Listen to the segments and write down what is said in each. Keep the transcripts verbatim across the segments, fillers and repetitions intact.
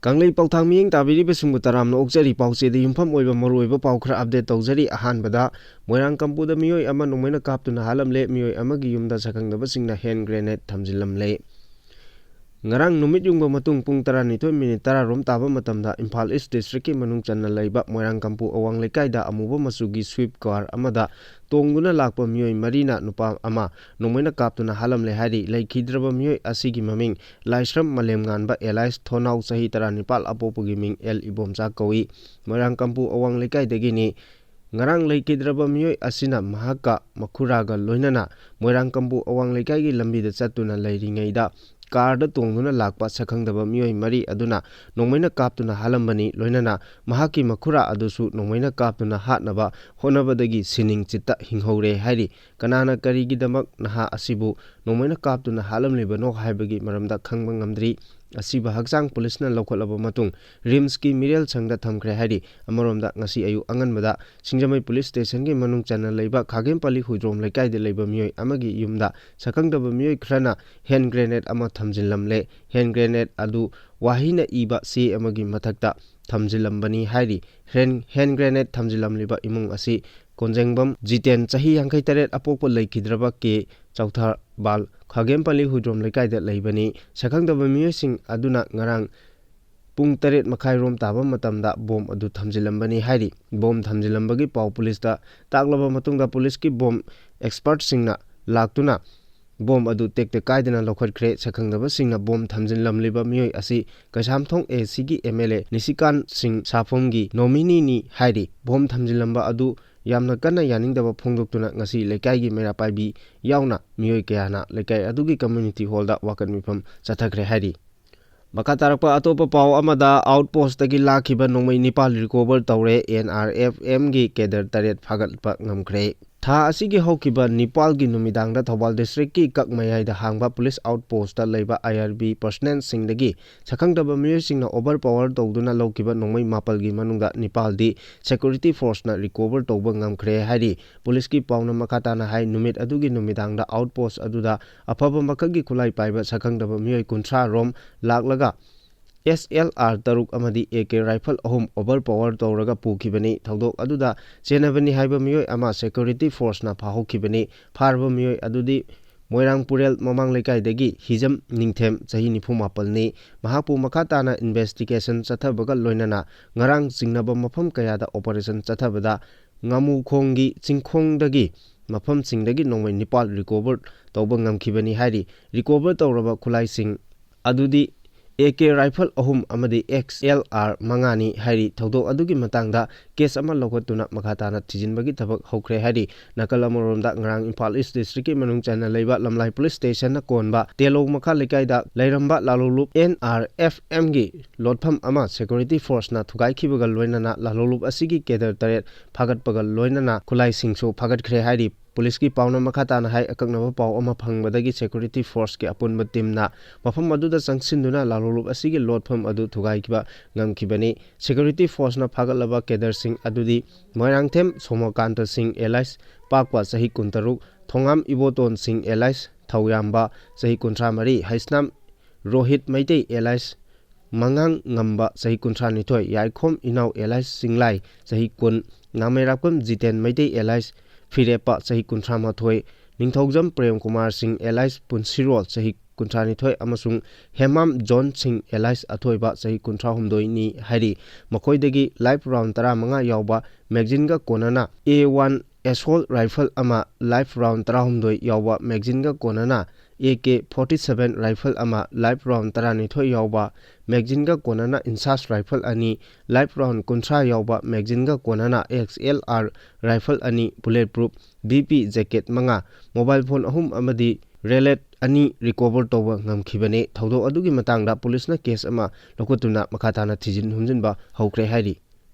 ꯀꯪꯂꯩ ꯄꯥꯎꯊꯥꯡ ꯃꯤꯠꯌꯦꯡ ꯇꯥꯕꯤꯔꯤꯕꯁꯤꯡꯕꯨ ꯇꯔꯥꯝꯅ ꯑꯣꯛꯆꯔꯤ꯫ ꯄꯥꯎꯆꯦꯗ ꯌꯨꯝꯐꯝ ꯑꯣꯏꯕ ꯃꯔꯨꯑꯣꯏꯕ ꯄꯥꯎ ꯈꯔ update ꯇꯧꯖꯔꯤ꯫ ꯑꯍꯥꯟꯕꯗ, ꯃꯣꯏꯔꯥꯡ ꯀꯝꯄꯨꯗ ꯃꯤꯑꯣꯏ ꯑꯃ ꯅꯣꯡꯃꯩꯅ ꯀꯥꯞꯇꯨꯅ ꯍꯥꯠꯂꯝꯂꯦ꯫ ꯃꯤꯑꯣꯏ ꯑꯃꯒꯤ ꯌꯨꯝꯗ ꯁꯛꯈꯪꯗꯕꯁꯤꯡꯅ hand grenade ꯊꯝꯖꯤꯜꯂꯝꯂꯦ꯫ ꯉꯔꯥꯡ ꯅꯨꯃꯤꯠ ꯌꯨꯡꯕ ꯃꯇꯨꯡ ꯄꯨꯡ ꯇꯔꯥꯅꯤꯊꯣꯏ ꯃꯤꯅꯤꯠ ꯇꯔꯥ ꯔꯣꯝ ꯇꯥꯕ ꯃꯇꯝꯗ ꯏꯝꯐꯥꯜ ꯏꯁ ꯗꯤꯁꯇ꯭ꯔꯤꯛꯀꯤ ꯃꯅꯨꯡ ꯆꯟꯅ ꯂꯩꯕ ꯃꯣꯏꯔꯥꯡ ꯀꯝꯄꯨ ꯑꯋꯥꯡ ꯂꯩꯀꯥꯏꯗ ꯑꯃꯨꯕ ꯃꯆꯨꯒꯤ Swift car ꯑꯃꯗ ꯇꯣꯡꯗꯨꯅ ꯂꯥꯛꯄ ꯃꯤꯑꯣꯏ ꯃꯔꯤꯅ ꯅꯨꯄꯥ ꯑꯃ ꯅꯣꯡꯃꯩꯅ ꯀꯥꯞꯇꯨꯅ ꯍꯥꯠꯂꯝꯂꯦ ꯍꯥꯏꯔꯤ꯫ ꯂꯩꯈꯤꯗ꯭ꯔꯕ ꯃꯤꯑꯣꯏ ꯑꯁꯤꯒꯤ ꯃꯃꯤꯡ ꯂꯥꯏꯁ꯭ꯔꯝ ꯃꯥꯂꯦꯝꯉꯥꯟꯕ alias ꯊꯣꯅꯥꯎ, ꯆꯍꯤ ꯇꯔꯥꯅꯤꯄꯥꯜ, ꯑꯄꯣꯛꯄꯒꯤ ꯃꯤꯡ ꯑꯦꯜ ꯏꯕꯣꯝꯆꯥ ꯀꯧꯏ꯫ ꯃꯣꯏꯔꯥꯡ ꯀꯝꯄꯨ ꯑꯋꯥꯡ ꯂꯩꯀꯥꯏꯗꯒꯤꯅꯤ꯫ ꯉꯔꯥꯡ ꯂꯩꯈꯤꯗ꯭ꯔꯕ ꯃꯤꯑꯣꯏ ꯑꯁꯤꯅ ꯃꯍꯥꯛꯀ ꯃꯈꯨꯔꯥꯒ ꯂꯣꯏꯅꯅ ꯃꯣꯏꯔꯥꯡ ꯀꯝꯄꯨ ꯑꯋꯥꯡ ꯂꯩꯀꯥꯏꯒꯤ ꯂꯝꯕꯤꯗ ꯆꯠꯇꯨꯅ ꯂꯩꯔꯤꯉꯩꯗ car ꯗ ꯇꯣꯡꯗꯨꯅ ꯂꯥꯛꯄ ꯁꯛꯈꯪꯗꯕ ꯃꯤꯑꯣꯏ ꯃꯔꯤ ꯑꯗꯨꯅ ꯅꯣꯡꯃꯩꯅ ꯀꯥꯞꯇꯨꯅ ꯍꯥꯠꯂꯝꯕꯅꯤ꯫ ꯂꯣꯏꯅꯅ ꯃꯍꯥꯛꯀꯤ ꯃꯈꯨꯔꯥ ꯑꯗꯨꯁꯨ ꯅꯣꯡꯃꯩꯅ ꯀꯥꯞꯇꯨꯅ ꯍꯥꯠꯅꯕ ꯍꯣꯠꯅꯕꯗꯒꯤ ꯁꯤꯅꯤꯡ ꯆꯤꯠꯇ ꯍꯤꯡꯍꯧꯔꯦ ꯍꯥꯏꯔꯤ꯫ ꯀꯅꯥꯅ ꯀꯔꯤꯒꯤꯗꯃꯛ ꯅꯍꯥ ꯑꯁꯤꯕꯨ ꯅꯣꯡꯃꯩꯅ ꯀꯥꯞꯇꯨꯅ ꯍꯥꯠꯂꯝꯂꯤꯕꯅꯣ ꯍꯥꯏꯕꯒꯤ ꯃꯔꯝꯗ ꯈꯪꯕ ꯉꯝꯗ꯭ꯔꯤ꯫ ꯑꯁꯤꯕ ꯍꯛꯆꯥꯡ ꯄꯨꯂꯤꯁꯅ ꯂꯧꯈꯠꯂꯕ ꯃꯇꯨꯡ ꯔꯤꯝꯁꯀꯤ ꯃꯤꯔꯦꯜ ꯁꯪꯗ ꯊꯝꯈ꯭ꯔꯦ ꯍꯥꯏꯔꯤ꯫ ꯑꯃꯔꯣꯝꯗ, ꯉꯁꯤ ꯑꯌꯨꯛ ꯑꯉꯟꯕꯗ ꯁꯤꯡꯖꯃꯩ ꯄꯨꯂꯤꯁ ꯁ꯭ꯇꯦꯁꯟꯒꯤ ꯃꯅꯨꯡ ꯆꯟꯅ ꯂꯩꯕ ꯈꯥꯒꯦꯝꯄꯜꯂꯤ ꯍꯨꯏꯗ꯭ꯔꯣꯝ ꯂꯩꯀꯥꯏꯗ ꯂꯩꯕ ꯃꯤꯑꯣꯏ ꯑꯃꯒꯤ ꯌꯨꯝꯗ ꯁꯛꯈꯪꯗꯕ ꯃꯤꯑꯣꯏ ꯈꯔꯅ hand grenade ꯑꯃ ꯊꯝꯖꯤꯜꯂꯝꯂꯦ꯫ Hand grenade ꯑꯗꯨ ꯋꯥꯍꯩꯅ ꯏꯕ ꯆꯦ ꯑꯃꯒꯤ ꯃꯊꯛꯇ ꯊꯝꯖꯤꯜꯂꯝꯕꯅꯤ ꯍꯥꯏꯔꯤ꯫ Hand, hand grenade ꯊꯝꯖꯤꯜꯂꯝꯂꯤꯕ ꯏꯃꯨꯡ ꯑꯁꯤ ꯀꯣꯟꯖꯦꯡꯕꯝ ꯖꯤꯇꯦꯟ, ꯆꯍꯤ ꯌꯥꯡꯈꯩ ꯇꯔꯦꯠ, ꯑꯄꯣꯛꯄ, ꯂꯩꯈꯤꯗ꯭ꯔꯕ ꯀꯦ ꯆꯧꯊꯥꯕꯥꯜ, ꯈꯥꯒꯦꯝꯄꯜꯂꯤ ꯍꯨꯏꯗ꯭ꯔꯣꯝ ꯂꯩꯀꯥꯏꯗ ꯂꯩꯕꯅꯤ꯫ ꯁꯛꯈꯪꯗꯕ ꯃꯤꯑꯣꯏꯁꯤꯡ ꯑꯗꯨꯅ ꯉꯔꯥꯡ ꯄꯨꯡ ꯇꯔꯦꯠ ꯃꯈꯥꯏ ꯔꯣꯝ ꯇꯥꯕ ꯃꯇꯝꯗ ꯕꯣꯝ ꯑꯗꯨ ꯊꯝꯖꯤꯜꯂꯝꯕꯅꯤ ꯍꯥꯏꯔꯤ꯫ ꯕꯣꯝ ꯊꯝꯖꯤꯜꯂꯝꯕꯒꯤ ꯄꯥꯎ ꯄꯨꯂꯤꯁꯇ ꯇꯥꯛꯂꯕ ꯃꯇꯨꯡꯗ ꯄꯨꯂꯤꯁꯀꯤ ꯕꯣꯝ expertꯁꯤꯡꯅ ꯂꯥꯛꯇꯨꯅ ꯕꯣꯝ ꯑꯗꯨ ꯇꯦꯛꯇ ꯀꯥꯏꯗꯅ ꯂꯧꯈꯠꯈ꯭ꯔꯦ꯫ ꯁꯛꯈꯪꯗꯕꯁꯤꯡꯅ ꯕꯣꯝ ꯊꯝꯖꯤꯜꯂꯝꯂꯤꯕ ꯃꯤꯑꯣꯏ ꯑꯁꯤ ꯀꯩꯁꯥꯝꯊꯣꯡ ꯑꯦ ꯁꯤꯒꯤ ꯑꯦꯝ ꯑꯦꯜ ꯑꯦ ꯅꯤꯁꯤꯀꯥꯟ ꯁꯤꯡ ꯁꯥꯐꯝꯒꯤ ꯅꯣꯃꯤꯅꯤꯅꯤ ꯍꯥꯏꯔꯤ꯫ ꯕꯣꯝ ꯊꯝꯖꯤꯜꯂꯝꯕ ꯑꯗꯨ ꯌꯥꯝꯅ ꯀꯟꯅ ꯌꯥꯅꯤꯡꯗꯕ ꯐꯣꯡꯗꯣꯛꯇꯨꯅ ꯉꯁꯤ ꯂꯩꯀꯥꯏꯒꯤ ꯃꯩꯔꯥ ꯄꯥꯏꯕꯤ ꯌꯥꯎꯅ ꯃꯤꯑꯣꯏ ꯀꯌꯥꯅ ꯂꯩꯀꯥꯏ ꯑꯗꯨꯒꯤ community hallꯗ ꯋꯥꯀꯠ ꯃꯤꯐꯝ ꯆꯠꯊꯈ꯭ꯔꯦ ꯍꯥꯏꯔꯤ꯫ ꯃꯈꯥ ꯇꯥꯔꯛꯄ ꯑꯇꯣꯞꯄ ꯄꯥꯎ ꯑꯃꯗ, outpostꯇꯒꯤ ꯂꯥꯛꯈꯤꯕ ꯅꯣꯡꯃꯩ ꯅꯤꯄꯥꯜ recover ꯇꯧꯔꯦ꯫ ꯑꯦꯟ ꯑꯥꯔ ꯑꯦꯐ ꯑꯦꯝꯒꯤ cadre ꯇꯔꯦꯠ ꯐꯥꯒꯠꯄ ꯉꯝꯈ꯭ꯔꯦ꯫ ꯊꯥ ꯑꯁꯤꯒꯤ ꯍꯧꯈꯤꯕ ꯅꯤꯄꯥꯜꯒꯤ ꯅꯨꯃꯤꯗꯥꯡꯗ ꯊꯧꯕꯥꯜ districtꯀꯤ ꯀꯛ ꯃꯌꯥꯏꯗ ꯍꯥꯡꯕ police outpostꯇ ꯂꯩꯕ ꯑꯥꯏ ꯑꯥꯔ ꯕꯤ personnelꯁꯤꯡꯗꯒꯤ ꯁꯛꯈꯪꯗꯕ ꯃꯤꯑꯣꯏꯁꯤꯡꯅ overpower ꯇꯧꯗꯨꯅ ꯂꯧꯈꯤꯕ ꯅꯣꯡꯃꯩ ꯃꯥꯄꯜꯒꯤ ꯃꯅꯨꯡꯗ ꯅꯤꯄꯥꯜꯗꯤ security forceꯅ recover ꯇꯧꯕ ꯉꯝꯈ꯭ꯔꯦ ꯍꯥꯏꯔꯤ꯫ Policeꯀꯤ ꯄꯥꯎꯅ ꯃꯈꯥ ꯇꯥꯅ ꯍꯥꯏ, ꯅꯨꯃꯤꯠ ꯑꯗꯨꯒꯤ ꯅꯨꯃꯤꯗꯥꯡꯗ outpost ꯑꯗꯨꯗ ꯑꯐꯕ ꯃꯈꯜꯒꯤ ꯈꯨꯠꯂꯥꯏ ꯄꯥꯏꯕ ꯁꯛꯈꯪꯗꯕ ꯃꯤꯑꯣꯏ ꯀꯨꯟꯊ꯭ꯔꯥ ꯔꯣꯝ ꯂꯥꯛꯂꯒ ꯑꯦꯁ ꯑꯦꯜ ꯑꯥꯔ ꯇꯔꯨꯛ ꯑꯃꯗꯤ ꯑꯦ ꯀꯦ ꯔꯥꯏꯐꯜ ꯑꯍꯨꯝ ꯑꯣꯚꯔ ꯄꯥꯋꯔ ꯇꯧꯔꯒ ꯄꯨꯈꯤꯕꯅꯤ꯫ ꯊꯧꯗꯣꯛ ꯑꯗꯨꯗ ꯆꯦꯟꯅꯕꯅꯤ ꯍꯥꯏꯕ ꯃꯤꯑꯣꯏ ꯑꯃ ꯁꯦꯀ꯭ꯌꯨꯔꯤꯇꯤ ꯐꯣꯔꯁꯅ ꯐꯥꯍꯧꯈꯤꯕꯅꯤ꯫ ꯐꯥꯔꯕ ꯃꯤꯑꯣꯏ ꯑꯗꯨꯗꯤ ꯃꯣꯏꯔꯥꯡ ꯄꯨꯔꯦꯜ ꯃꯃꯥꯡ ꯂꯩꯀꯥꯏꯗꯒꯤ ꯍꯤꯖꯝ ꯅꯤꯡꯊꯦꯝ, ꯆꯍꯤ ꯅꯤꯐꯨ ꯃꯥꯄꯜꯅꯤ꯫ ꯃꯍꯥꯛꯄꯨ ꯃꯈꯥ ꯇꯥꯅ ꯏꯟꯚꯦꯁꯇꯤꯒꯦꯁꯟ ꯆꯠꯊꯕꯒ ꯂꯣꯏꯅꯅ ꯉꯔꯥꯡ ꯆꯤꯡꯅꯕ ꯃꯐꯝ ꯀꯌꯥꯗ ꯑꯣꯄꯔꯦꯁꯟ ꯆꯠꯊꯕꯗ ꯉꯥꯃꯨꯈꯣꯡꯒꯤ ꯆꯤꯡꯈꯣꯡꯗꯒꯤ ꯃꯐꯝꯁꯤꯡꯗꯒꯤ ꯅꯣꯡꯃꯩ ꯅꯤꯄꯥꯜ ꯔꯤꯀꯣꯚꯔ ꯇꯧꯕ ꯉꯝꯈꯤꯕꯅꯤ ꯍꯥꯏꯔꯤ꯫ ꯔꯤꯀꯣꯚꯔ ꯇꯧꯔꯕ ꯈꯨꯠꯂꯥꯏꯁꯤꯡ ꯑꯗꯨꯗꯤ ꯑꯦ ꯀꯦ ꯔꯥꯏꯐꯜ ꯑꯍꯨꯝ ꯑꯃꯗꯤ ꯑꯦꯛꯁ ꯑꯦꯜ ꯑꯥꯔ ꯃꯉꯥꯅꯤ ꯍꯥꯏꯔꯤ꯫ ꯊꯧꯗꯣꯛ ꯑꯗꯨꯒꯤ ꯃꯇꯥꯡꯗ ꯀꯦꯁ ꯑꯃ ꯂꯧꯈꯠꯇꯨꯅ ꯃꯈꯥ ꯇꯥꯅ ꯊꯤꯖꯤꯟꯕꯒꯤ ꯊꯕꯛ ꯍꯧꯈ꯭ꯔꯦ ꯍꯥꯏꯔꯤ꯫ ꯅꯥꯀꯜ ꯑꯃꯔꯣꯝꯗ ꯉꯔꯥꯡ ꯏꯝꯐꯥꯜ ꯏꯁ ꯗꯤꯁꯇ꯭ꯔꯤꯛꯀꯤ ꯃꯅꯨꯡ ꯆꯟꯅ ꯂꯩꯕ ꯂꯝꯂꯥꯏ ꯄꯨꯂꯤꯁ ꯁ꯭ꯇꯦꯁꯟꯅ ꯀꯣꯟꯕ ꯇꯦꯂꯧ ꯃꯈꯥ ꯂꯩꯀꯥꯏꯗ ꯂꯩꯔꯝꯕ ꯂꯥꯂꯣꯂꯨꯞ ꯑꯦꯟ ꯑꯥꯔ ꯑꯦꯐ ꯑꯦꯝꯒꯤ ꯂꯣꯠꯐꯝ ꯑꯃ ꯁꯦꯀ꯭ꯌꯨꯔꯤꯇꯤ ꯐꯣꯔꯁꯅ ꯊꯨꯒꯥꯏꯈꯤꯕꯒ ꯂꯣꯏꯅꯅ ꯂꯥꯂꯣꯂꯨꯞ ꯑꯁꯤꯒꯤ ꯀꯦꯗꯔ ꯇꯔꯦꯠ ꯐꯥꯒꯠꯄꯒ ꯂꯣꯏꯅꯅ ꯈꯨꯠꯂꯥꯏꯁꯤꯡꯁꯨ ꯐꯥꯒꯠꯈ꯭ꯔꯦ ꯍꯥꯏꯔꯤ꯫ ꯄꯨꯂꯤꯁꯀꯤ ꯄꯥꯎꯅ ꯃꯈꯥ ꯇꯥꯅ ꯍꯥꯏ, ꯑꯀꯛꯅꯕ ꯄꯥꯎ ꯑꯃ ꯐꯪꯕꯗꯒꯤ ꯁꯦꯀ꯭ꯌꯨꯔꯤꯇꯤ ꯐꯣꯔꯁꯀꯤ ꯑꯄꯨꯟꯕ ꯇꯤꯝꯅ ꯃꯐꯝ ꯑꯗꯨꯗ ꯆꯪꯁꯤꯟꯗꯨꯅ ꯂꯥꯂꯣꯂꯨꯞ ꯑꯁꯤꯒꯤ ꯂꯣꯠꯐꯝ ꯑꯗꯨ ꯊꯨꯒꯥꯏꯈꯤꯕ ꯉꯝꯈꯤꯕꯅꯤ꯫ ꯁꯦꯀ꯭ꯌꯨꯔꯤꯇꯤ ꯐꯣꯔꯁꯅ ꯐꯥꯒꯠꯂꯕ ꯀꯦꯗꯔꯁꯤꯡ ꯑꯗꯨꯗꯤ ꯃꯣꯏꯔꯥꯡꯊꯦꯝ ꯁꯣꯃꯣꯀꯥꯟꯇ ꯁꯤꯡ ꯑꯦꯂꯥꯏꯁ ꯄꯥꯛꯄ, ꯆꯍꯤ ꯀꯨꯟꯇꯔꯨꯛ, ꯊꯣꯉꯥꯝ ꯏꯕꯣꯇꯣꯟ ꯁꯤꯡ ꯑꯦꯂꯥꯏꯁ ꯊꯧꯌꯥꯝꯕ, ꯆꯍꯤ ꯀꯨꯟꯊ꯭ꯔꯥ ꯃꯔꯤ, ꯍꯩꯁꯅꯥꯝ ꯔꯣꯍꯤꯠ ꯃꯩꯇꯩ ꯑꯦꯂꯥꯏꯁ ꯃꯉꯥꯡ ꯉꯝꯕ, ꯆꯍꯤ ꯀꯨꯟꯊ꯭ꯔꯥ ꯅꯤꯊꯣꯏ, ꯌꯥꯏꯈꯣꯝ ꯏꯅꯥꯎ ꯑꯦꯂꯥꯏꯁ ꯆꯤꯡꯂꯥꯏ, ꯆꯍꯤ ꯀꯨꯟ, ꯅꯥꯃꯩꯔꯥꯛꯄꯝ ꯖꯤꯇꯦꯟ ꯃꯩꯇꯩ ꯑꯦꯂꯥꯏꯁ ꯐꯤꯔꯦꯞꯄ, ꯆꯍꯤ ꯀꯨꯟꯊ꯭ꯔꯥ ꯃꯥꯊꯣꯏ, ꯅꯤꯡꯊꯧꯖꯝ ꯄ꯭ꯔꯦꯝ ꯀꯨꯃꯥꯔ ꯁꯤꯡ ꯑꯦꯂꯥꯏꯁ ꯄꯨꯟꯁꯤꯔꯣꯜ, ꯆꯍꯤ ꯀꯨꯟꯊ꯭ꯔꯥ ꯅꯤꯊꯣꯏ ꯑꯃꯁꯨꯡ ꯍꯦꯃꯥꯝ ꯖꯣꯟ ꯁꯤꯡ ꯑꯦꯂꯥꯏꯁ ꯑꯊꯣꯏꯕ, ꯆꯍꯤ ꯀꯨꯟꯊ꯭ꯔꯥ ꯍꯨꯝꯗꯣꯏꯅꯤ ꯍꯥꯏꯔꯤ꯫ ꯃꯈꯣꯏꯗꯒꯤ ꯂꯥꯏꯐ ꯔꯥꯎꯟ ꯇꯔꯥꯃꯉꯥ ꯌꯥꯎꯕ ꯃꯦꯒꯖꯤꯟꯒ ꯀꯣꯟꯅꯅ ꯑꯦ ꯋꯥꯟ ꯑꯦꯁꯣꯜ ꯔꯥꯏꯐꯜ ꯑꯃ, ꯂꯥꯏꯐ ꯔꯥꯎꯟ ꯇꯔꯥꯍꯨꯝꯗꯣꯏ ꯌꯥꯎꯕ ꯃꯦꯒꯖꯤꯟꯒ ꯀꯣꯟꯅꯅ A K forty seven rifle ꯑꯃ, ꯂꯥꯏꯐ ꯔꯥꯎꯟ ꯇꯔꯥꯅꯤꯊꯣꯏ ꯌꯥꯎꯕ ꯃꯦꯒꯖꯤꯟꯒ ꯀꯣꯟꯅꯅ ꯏꯟꯁꯥꯁ ꯔꯥꯏꯐꯜ ꯑꯅꯤ, ꯂꯥꯏꯐ ꯔꯥꯎꯟ ꯀꯨꯟꯊ꯭ꯔꯥ ꯌꯥꯎꯕ ꯃꯦꯒꯖꯤꯟꯒ ꯀꯣꯟꯅꯅ ꯑꯦꯛꯁ ꯑꯦꯜ ꯑꯥꯔ ꯔꯥꯏꯐꯜ ꯑꯅꯤ, bullet proof B P jacket ꯃꯉꯥ, ꯃꯣꯕꯥꯏꯜ ꯐꯣꯟ ꯑꯍꯨꯝ ꯑꯃꯗꯤ ꯔꯦꯂꯦꯠ ꯑꯅꯤ ꯔꯤꯀꯣꯚꯔ ꯇꯧꯕ ꯉꯝꯈꯤꯕꯅꯤ꯫ ꯊꯧꯗꯣꯛ ꯑꯗꯨꯒꯤ ꯃꯇꯥꯡꯗ ꯄꯨꯂꯤꯁꯅ ꯀꯦꯁ ꯑꯃ ꯂꯧꯈꯠꯇꯨꯅ ꯃꯈꯥ ꯇꯥꯅ ꯊꯤꯖꯤꯟ ꯍꯨꯝꯖꯤꯟꯕ ꯍꯧꯈ꯭ꯔꯦ ꯍꯥꯏꯔꯤ꯫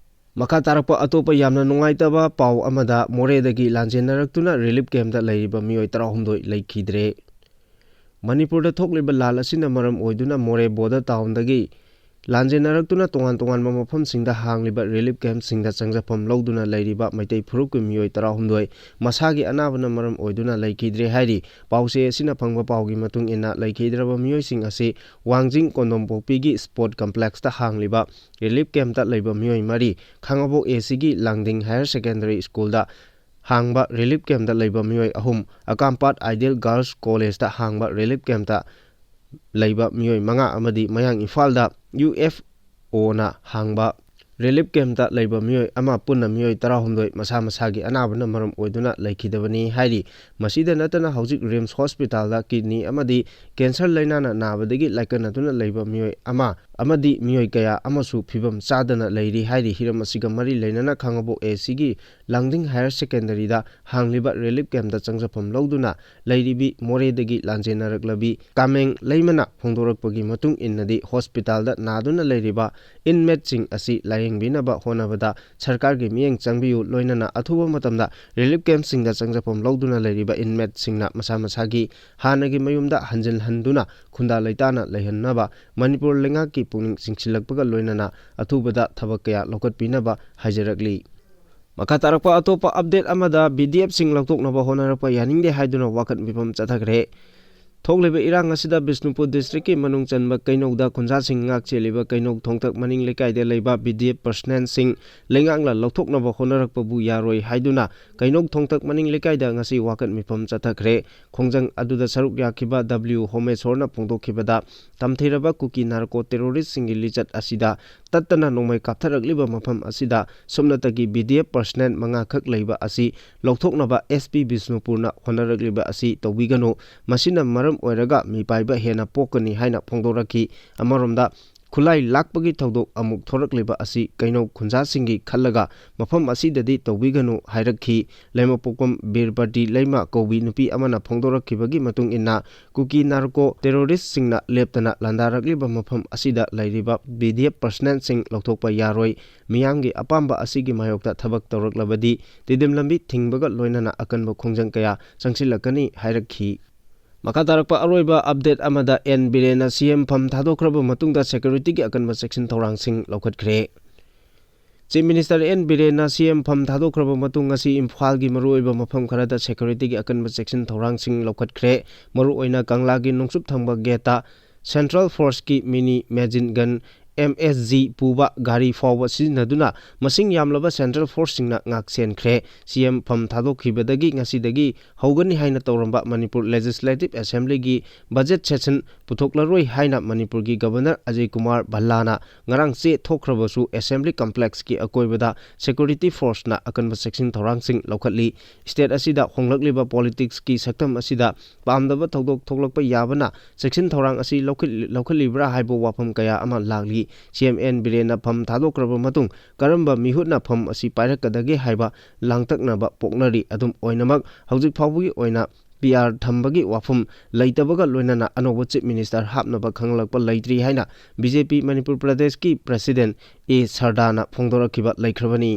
ꯃꯈꯥ ꯇꯥꯔꯛꯄ ꯑꯇꯣꯞꯄ ꯌꯥꯝꯅ ꯅꯨꯡꯉꯥꯏꯇꯕ ꯄꯥꯎ ꯑꯃꯗ, ꯃꯣꯔꯦꯗꯒꯤ ꯂꯥꯟꯖꯦꯟꯅꯔꯛꯇꯨꯅ ꯔꯤꯂꯤꯐ ꯀꯦꯝꯞꯇ ꯂꯩꯔꯤꯕ ꯃꯤꯑꯣꯏ ꯇꯔꯥꯍꯨꯝꯗꯣꯏ ꯂꯩꯈꯤꯗ꯭ꯔꯦ꯫ ꯃꯅꯤꯄꯨꯔꯗ ꯊꯣꯛꯂꯤꯕ ꯂꯥꯟ ꯑꯁꯤꯅ ꯃꯔꯝ ꯑꯣꯏꯗꯨꯅ ꯃꯣꯔꯦ ꯕꯣꯔꯗꯔ ꯇꯥꯎꯟꯗꯒꯤ ꯂꯥꯟꯖꯦꯟꯅꯔꯛꯇꯨꯅ ꯇꯣꯉꯥꯟ ꯇꯣꯉꯥꯟꯕ ꯃꯐꯝꯁꯤꯡꯗ ꯍꯥꯡꯂꯤꯕ ꯔꯤꯂꯤꯐ ꯀꯦꯝꯞꯁꯤꯡꯗ ꯆꯪꯖꯐꯝ ꯂꯧꯗꯨꯅ ꯂꯩꯔꯤꯕ ꯃꯩꯇꯩ ꯐꯨꯔꯨꯞꯀꯤ ꯃꯤꯑꯣꯏ ꯇꯔꯥꯍꯨꯝꯗꯣꯏ ꯃꯁꯥꯒꯤ ꯑꯅꯥꯕꯅ ꯃꯔꯝ ꯑꯣꯏꯗꯨꯅ ꯂꯩꯈꯤꯗ꯭ꯔꯦ ꯍꯥꯏꯔꯤ꯫ ꯄꯥꯎꯆꯦ ꯑꯁꯤꯅ ꯐꯪꯕ ꯄꯥꯎꯒꯤ ꯃꯇꯨꯡ ꯏꯟꯅ, ꯂꯩꯈꯤꯗ꯭ꯔꯕ ꯃꯤꯑꯣꯏꯁꯤꯡ ꯑꯁꯤ ꯋꯥꯡꯖꯤꯡ ꯀꯣꯟꯗꯣꯝꯄꯣꯛꯄꯤꯒꯤ ꯁ꯭ꯄꯣꯔꯠ ꯀꯝꯄ꯭ꯂꯦꯛꯁꯇ ꯍꯥꯡꯂꯤꯕ ꯔꯤꯂꯤꯐ ꯀꯦꯝꯞꯇ ꯂꯩꯕ ꯃꯤꯑꯣꯏ ꯃꯔꯤ, ꯈꯥꯉꯕꯣꯛ ꯑꯦ ꯁꯤꯒꯤ ꯂꯥꯡꯗꯤꯡ ꯍꯥꯌꯔ ꯁꯦꯀꯦꯟꯗꯔꯤ ꯁ꯭ꯀꯨꯜꯗ ꯍꯥꯡꯕ ꯔꯤꯂꯤꯐ ꯀꯦꯝꯞꯇ ꯂꯩꯕ ꯃꯤꯑꯣꯏ ꯑꯍꯨꯝ, ꯑꯀꯥꯝꯄꯥꯠ ꯑꯥꯏꯗꯤꯌꯦꯜ ꯒꯥꯔꯜꯁ ꯀꯣꯂꯦꯖꯇ ꯍꯥꯡꯕ ꯔꯤꯂꯤꯐ ꯀꯦꯝꯞꯇ ꯂꯩꯕ ꯃꯤꯑꯣꯏ ꯃꯉꯥ ꯑꯃꯗꯤ ꯃꯌꯥꯡ ꯏꯝꯐꯥꯜꯗ ꯌꯨ ꯑꯦꯐ ꯑꯣꯅ ꯍꯥꯡꯕ ꯔꯤꯂꯤꯐ ꯀꯦꯝꯞꯇ ꯂꯩꯕ ꯃꯤꯑꯣꯏ ꯑꯃ, ꯄꯨꯟꯅ ꯃꯤꯑꯣꯏ ꯇꯔꯥꯍꯨꯝꯗꯣꯏ ꯃꯁꯥ ꯃꯁꯥꯒꯤ ꯑꯅꯥꯕꯅ ꯃꯔꯝ ꯑꯣꯏꯗꯨꯅ ꯂꯩꯈꯤꯗꯕꯅꯤ ꯍꯥꯏꯔꯤ꯫ ꯃꯁꯤꯗ ꯅꯠꯇꯅ ꯍꯧꯖꯤꯛ ꯔꯤꯝꯁ ꯍꯣꯁꯄꯤꯇꯥꯜꯗ ꯀꯤꯗꯅꯤ ꯑꯃꯗꯤ ꯀꯦꯟꯁꯔ ꯂꯥꯏꯅꯥꯅ ꯅꯥꯕꯗꯒꯤ ꯂꯥꯏꯀꯠꯅꯗꯨꯅ ꯂꯩꯕ ꯃꯤꯑꯣꯏ ꯑꯃ ꯑꯃꯗꯤ ꯃꯤꯑꯣꯏ ꯀꯌꯥ ꯑꯃꯁꯨ ꯐꯤꯕꯝ ꯆꯥꯗꯅ ꯂꯩꯔꯤ ꯍꯥꯏꯔꯤ꯫ ꯍꯤꯔꯝ ꯑꯁꯤꯒ ꯃꯔꯤ ꯂꯩꯅꯅ ꯈꯥꯉꯕꯣꯛ ꯑꯦ ꯁꯤꯒꯤ ꯂꯥꯡꯗꯤꯡ ꯍꯥꯌꯔ ꯁꯦꯀꯦꯟꯗꯔꯤꯗ ꯍꯥꯡꯂꯤꯕ ꯔꯤꯂꯤꯐ ꯀꯦꯝꯞꯇ ꯆꯪꯖꯐꯝ ꯂꯧꯗꯨꯅ ꯂꯩꯔꯤꯕꯤ ꯃꯣꯔꯦꯗꯒꯤ ꯂꯥꯟꯖꯦꯟꯅꯔꯛꯂꯕꯤ ꯀꯥꯃꯦꯡ ꯂꯩꯃꯅ ꯐꯣꯡꯗꯣꯔꯛꯄꯒꯤ ꯃꯇꯨꯡ ꯏꯟꯅꯗꯤ, ꯍꯣꯁꯄꯤꯇꯥꯜꯗ ꯅꯥꯗꯨꯅ ꯂꯩꯔꯤꯕ ꯏꯟꯃꯦꯠꯁꯤꯡ ꯑꯁꯤ ꯂꯥꯌꯦꯡꯕꯤꯅꯕ ꯍꯣꯠꯅꯕꯗ ꯁꯔꯀꯥꯔꯒꯤ ꯃꯤꯠꯌꯦꯡ ꯆꯪꯕꯤꯌꯨ, ꯂꯣꯏꯅꯅ ꯑꯊꯨꯕ ꯃꯇꯝꯗ ꯔꯤꯂꯤꯐ ꯀꯦꯝꯞꯁꯤꯡꯗ ꯆꯪꯖꯐꯝ ꯂꯧꯗꯨꯅ ꯂꯩꯔꯤꯕ ꯏꯟꯃꯦꯠꯁꯤꯡꯅ ꯃꯁꯥ ꯃꯁꯥꯒꯤ ꯍꯥꯟꯅꯒꯤ ꯃꯌꯨꯝꯗ ꯍꯟꯖꯤꯜꯍꯟꯗꯨꯅ ꯈꯨꯟꯗꯥ ꯂꯩꯇꯥꯅ ꯂꯩꯍꯟꯅꯕ ꯃꯅꯤꯄꯨꯔ ꯂꯩꯉꯥꯛꯀꯤ ꯄꯨꯛꯅꯤꯡ ꯆꯤꯡꯁꯤꯜꯂꯛꯄꯒ ꯂꯣꯏꯅꯅ ꯑꯊꯨꯕꯗ ꯊꯕꯛ ꯀꯌꯥ ꯂꯧꯈꯠꯄꯤꯅꯕ ꯍꯥꯏꯖꯔꯛꯂꯤ꯫ ꯃꯈꯥ ꯇꯥꯔꯛꯄ ꯑꯇꯣꯞꯄ ꯑꯞꯗꯦꯠ ꯑꯃꯗ, ꯕꯤ ꯗꯤ ꯑꯦꯐꯁꯤꯡ ꯂꯧꯊꯣꯛꯅꯕ ꯍꯣꯠꯅꯔꯛꯄ ꯌꯥꯅꯤꯡꯗꯦ ꯍꯥꯏꯗꯨꯅ ꯋꯥꯀꯠ ꯃꯤꯐꯝ ꯆꯠꯊꯈ꯭ꯔꯦ꯫ ꯊꯣꯛꯂꯤꯕ ꯏꯔꯥꯡ ꯑꯁꯤꯗ ꯕꯤꯁꯅꯨꯄꯨꯔ ꯗꯤꯁꯇ꯭ꯔꯤꯛꯀꯤ ꯃꯅꯨꯡ ꯆꯟꯕ ꯀꯩꯅꯧꯗ ꯈꯨꯟꯖꯥꯁꯤꯡ ꯉꯥꯛ ꯆꯦꯜꯂꯤꯕ ꯀꯩꯅꯧ ꯊꯣꯡꯇꯛ ꯃꯅꯤꯡ ꯂꯩꯀꯥꯏꯗ ꯂꯩꯕ ꯕꯤ ꯗꯤ ꯑꯦꯐ ꯄꯔꯁꯅꯦꯜꯁꯤꯡ ꯂꯩꯉꯥꯛꯅ ꯂꯧꯊꯣꯛꯅꯕ ꯍꯣꯠꯅꯔꯛꯄꯕꯨ ꯌꯥꯔꯣꯏ ꯍꯥꯏꯗꯨꯅ ꯀꯩꯅꯧ ꯊꯣꯡꯇꯛ ꯃꯅꯤꯡ ꯂꯩꯀꯥꯏꯗ ꯉꯁꯤ ꯋꯥꯀꯠ ꯃꯤꯐꯝ ꯆꯠꯊꯈ꯭ꯔꯦ꯫ ꯈꯣꯡꯖꯪ ꯑꯗꯨꯗ ꯁꯔꯨꯛ ꯌꯥꯈꯤꯕ ꯗꯕ꯭ꯂꯤꯎ ꯍꯣꯃꯦꯁꯣꯔꯅ ꯐꯣꯡꯗꯣꯛꯈꯤꯕꯗ, ꯇꯝꯊꯤꯔꯕ ꯀꯨꯀꯤ ꯅꯥꯔꯀꯣ ꯇꯦꯔꯣꯔꯤꯁꯁꯤꯡꯒꯤ ꯂꯤꯆꯠ ꯑꯁꯤꯗ ꯇꯠꯇꯅ ꯅꯣꯡꯃꯩ ꯀꯥꯞꯊꯔꯛꯂꯤꯕ ꯃꯐꯝ ꯑꯁꯤꯗ ꯁꯨꯞꯅꯇꯒꯤ ꯕꯤ ꯗꯤ ꯑꯦꯐ ꯄꯔꯁꯅꯦꯜ ꯃꯉꯥꯈꯛ ꯂꯩꯕ ꯑꯁꯤ ꯂꯧꯊꯣꯛꯅꯕ ꯑꯦꯁ ꯄꯤ ꯕꯤꯁꯅꯨꯄꯨꯔꯅ ꯍꯣꯠꯅꯔꯛꯂꯤꯕ ꯑꯁꯤ ꯇꯧꯕꯤꯒꯅꯨ꯫ ꯃꯁꯤꯅ ꯃꯔꯝ ꯑꯣꯏꯔꯒ ꯃꯤꯄꯥꯏꯕ ꯍꯦꯟꯅ ꯄꯣꯛꯀꯅꯤ ꯍꯥꯏꯅ ꯐꯣꯡꯗꯣꯔꯛꯈꯤ꯫ ꯑꯃꯔꯣꯝꯗ, ꯈꯨꯠꯂꯥꯏ ꯂꯥꯛꯄꯒꯤ ꯊꯧꯗꯣꯛ ꯑꯃꯨꯛ ꯊꯣꯔꯛꯂꯤꯕ ꯑꯁꯤ ꯀꯩꯅꯧ ꯈꯨꯟꯖꯥꯁꯤꯡꯒꯤ ꯈꯜꯂꯒ ꯃꯐꯝ ꯑꯁꯤꯗꯗꯤ ꯇꯧꯕꯤꯒꯅꯨ ꯍꯥꯏꯔꯛꯈꯤ꯫ ꯂꯩꯃꯄꯣꯛꯄꯝ ꯕꯤꯔꯕꯇꯤ ꯂꯩꯃ ꯀꯧꯕꯤ ꯅꯨꯄꯤ ꯑꯃꯅ ꯐꯣꯡꯗꯣꯔꯛꯈꯤꯕꯒꯤ ꯃꯇꯨꯡ ꯏꯟꯅ, ꯀꯨꯀꯤ ꯅꯥꯔꯀꯣ ꯇꯦꯔꯣꯔꯤꯁꯁꯤꯡꯅ ꯂꯦꯞꯇꯅ ꯂꯥꯟꯗꯥꯔꯛꯂꯤꯕ ꯃꯐꯝ ꯑꯁꯤꯗ ꯂꯩꯔꯤꯕ ꯕꯤ ꯗꯤ ꯑꯦꯐ ꯄꯔꯁꯅꯦꯜꯁꯤꯡ ꯂꯧꯊꯣꯛꯄ ꯌꯥꯔꯣꯏ꯫ ꯃꯤꯌꯥꯝꯒꯤ ꯑꯄꯥꯝꯕ ꯑꯁꯤꯒꯤ ꯃꯥꯌꯣꯛꯇ ꯊꯕꯛ ꯇꯧꯔꯛꯂꯕꯗꯤ ꯇꯤꯗꯤꯝ ꯂꯝꯕꯤ ꯊꯤꯡꯕꯒ ꯂꯣꯏꯅꯅ ꯑꯀꯟꯕ ꯈꯣꯡꯖꯪ ꯀꯌꯥ ꯆꯪꯁꯤꯜꯂꯛꯀꯅꯤ ꯍꯥꯏꯔꯛꯈꯤ꯫ ꯃꯈꯥ ꯇꯥꯔꯛꯄ ꯑꯔꯣꯏꯕ ꯑꯞꯗꯦꯠ ꯑꯃꯗ, ꯑꯦꯟ ꯕꯤꯔꯦꯟꯅ ꯁꯤ ꯑꯦꯝ ꯐꯝ ꯊꯥꯗꯣꯛꯈ꯭ꯔꯕ ꯃꯇꯨꯡꯗ ꯁꯦꯀ꯭ꯌꯨꯔꯤꯇꯤꯒꯤ ꯑꯀꯟꯕ ꯆꯦꯛꯁꯤꯟ ꯊꯧꯔꯥꯡꯁꯤꯡ ꯂꯧꯈꯠꯈ꯭ꯔꯦ꯫ ꯆꯤꯐ ꯃꯤꯅꯤꯁꯇꯔ ꯑꯦꯟ ꯕꯤꯔꯦꯟꯅ ꯁꯤ ꯑꯦꯝ ꯐꯝ ꯊꯥꯗꯣꯛꯈ꯭ꯔꯕ ꯃꯇꯨꯡ, ꯉꯁꯤ ꯏꯝꯐꯥꯜꯒꯤ ꯃꯔꯨꯑꯣꯏꯕ ꯃꯐꯝ ꯈꯔꯗ ꯁꯦꯀ꯭ꯌꯨꯔꯤꯇꯤꯒꯤ ꯑꯀꯟꯕ ꯆꯦꯛꯁꯤꯟ ꯊꯧꯔꯥꯡꯁꯤꯡ ꯂꯧꯈꯠꯈ꯭ꯔꯦ꯫ ꯃꯔꯨꯑꯣꯏꯅ ꯀꯪꯂꯥꯒꯤ ꯅꯣꯡꯆꯨꯞ ꯊꯪꯕ ꯒꯦꯠꯇ ꯁꯦꯟꯇ꯭ꯔꯦꯜ ꯐꯣꯔꯁꯀꯤ ꯃꯤꯅꯤ ꯃꯦꯖꯤꯟ ꯒꯟ, ꯑꯦꯝ ꯑꯦꯁ ꯖꯤ, ꯄꯨꯕ ꯒꯥꯔꯤ ꯐꯥꯎꯕ ꯁꯤꯖꯤꯟꯅꯗꯨꯅ ꯃꯁꯤꯡ ꯌꯥꯝꯂꯕ ꯁꯦꯟꯇ꯭ꯔꯦꯜ ꯐꯣꯔꯁꯁꯤꯡꯅ ꯉꯥꯛꯁꯦꯟꯈ꯭ꯔꯦ꯫ ꯁꯤ ꯑꯦꯝ ꯐꯝ ꯊꯥꯗꯣꯛꯈꯤꯕꯗꯒꯤ ꯉꯁꯤꯗꯒꯤ ꯍꯧꯒꯅꯤ ꯍꯥꯏꯅ ꯇꯧꯔꯝꯕ ꯃꯅꯤꯄꯨꯔ ꯂꯦꯖꯤꯁꯂꯦꯇꯤꯚ ꯑꯦꯁꯦꯝꯕ꯭ꯂꯤꯒꯤ ꯕꯖꯦꯠ ꯁꯦꯁꯟ ꯄꯨꯊꯣꯛꯂꯔꯣꯏ ꯍꯥꯏꯅ ꯃꯅꯤꯄꯨꯔꯒꯤ ꯒꯕꯔꯅꯔ ꯑꯖꯌ ꯀꯨꯃꯥꯔ ꯚꯜꯂꯥꯅ ꯉꯔꯥꯡ ꯆꯦ ꯊꯣꯛꯈ꯭ꯔꯕꯁꯨ, ꯑꯦꯁꯦꯝꯕ꯭ꯂꯤ ꯀꯝꯄ꯭ꯂꯦꯛꯁꯀꯤ ꯑꯀꯣꯏꯕꯗ ꯁꯦꯀ꯭ꯌꯨꯔꯤꯇꯤ ꯐꯣꯔꯁꯅ ꯑꯀꯟꯕ ꯆꯦꯛꯁꯤꯟ ꯊꯧꯔꯥꯡꯁꯤꯡ ꯂꯧꯈꯠꯂꯤ꯫ ꯁ꯭ꯇꯦꯠ ꯑꯁꯤꯗ ꯍꯣꯡꯂꯛꯂꯤꯕ ꯄꯣꯂꯤꯇꯤꯛꯁꯀꯤ ꯁꯛꯇꯝ ꯑꯁꯤꯗ ꯄꯥꯝꯗꯕ ꯊꯧꯗꯣꯛ ꯊꯣꯛꯂꯛꯄ ꯌꯥꯕꯅ ꯆꯦꯛꯁꯤꯟ ꯊꯧꯔꯥꯡ ꯑꯁꯤ ꯂꯧꯈꯠ-, ꯂꯧꯈꯠꯂꯤꯕ꯭ꯔꯥ ꯍꯥꯏꯕ ꯋꯥꯐꯝ ꯀꯌꯥ ꯑꯃ ꯂꯥꯛꯂꯤ꯫ ꯁꯤ ꯑꯦꯝ ꯑꯦꯟ ꯕꯤꯔꯦꯟꯅ ꯐꯝ ꯊꯥꯗꯣꯛꯈ꯭ꯔꯕ ꯃꯇꯨꯡ ꯀꯔꯝꯕ ꯃꯤꯍꯨꯠꯅ ꯐꯝ ꯑꯁꯤ ꯄꯥꯏꯔꯛꯀꯗꯒꯦ ꯍꯥꯏꯕ ꯂꯥꯡꯇꯛꯅꯕ ꯄꯣꯛꯅꯔꯤ꯫ ꯑꯗꯨꯝ ꯑꯣꯏꯅꯃꯛ, ꯍꯧꯖꯤꯛ ꯐꯥꯎꯕꯒꯤ ꯑꯣꯏꯅ ꯄꯤ ꯑꯥꯔ ꯊꯝꯕꯒꯤ ꯋꯥꯐꯝ ꯂꯩꯇꯕꯒ ꯂꯣꯏꯅꯅ ꯑꯅꯧꯕ ꯆꯤꯐ ꯃꯤꯅꯤꯁꯇꯔ ꯍꯥꯞꯅꯕ ꯈꯪꯂꯛꯄ ꯂꯩꯇ꯭ꯔꯤ ꯍꯥꯏꯅ ꯕꯤ ꯖꯦ ꯄꯤ ꯃꯅꯤꯄꯨꯔ ꯄ꯭ꯔꯗꯦꯁꯀꯤ ꯄ꯭ꯔꯦꯁꯤꯗꯦꯟꯠ ꯑꯦ ꯁꯔꯗꯥꯅ ꯐꯣꯡꯗꯣꯔꯛꯈꯤꯕ ꯂꯩꯈ꯭ꯔꯕꯅꯤ꯫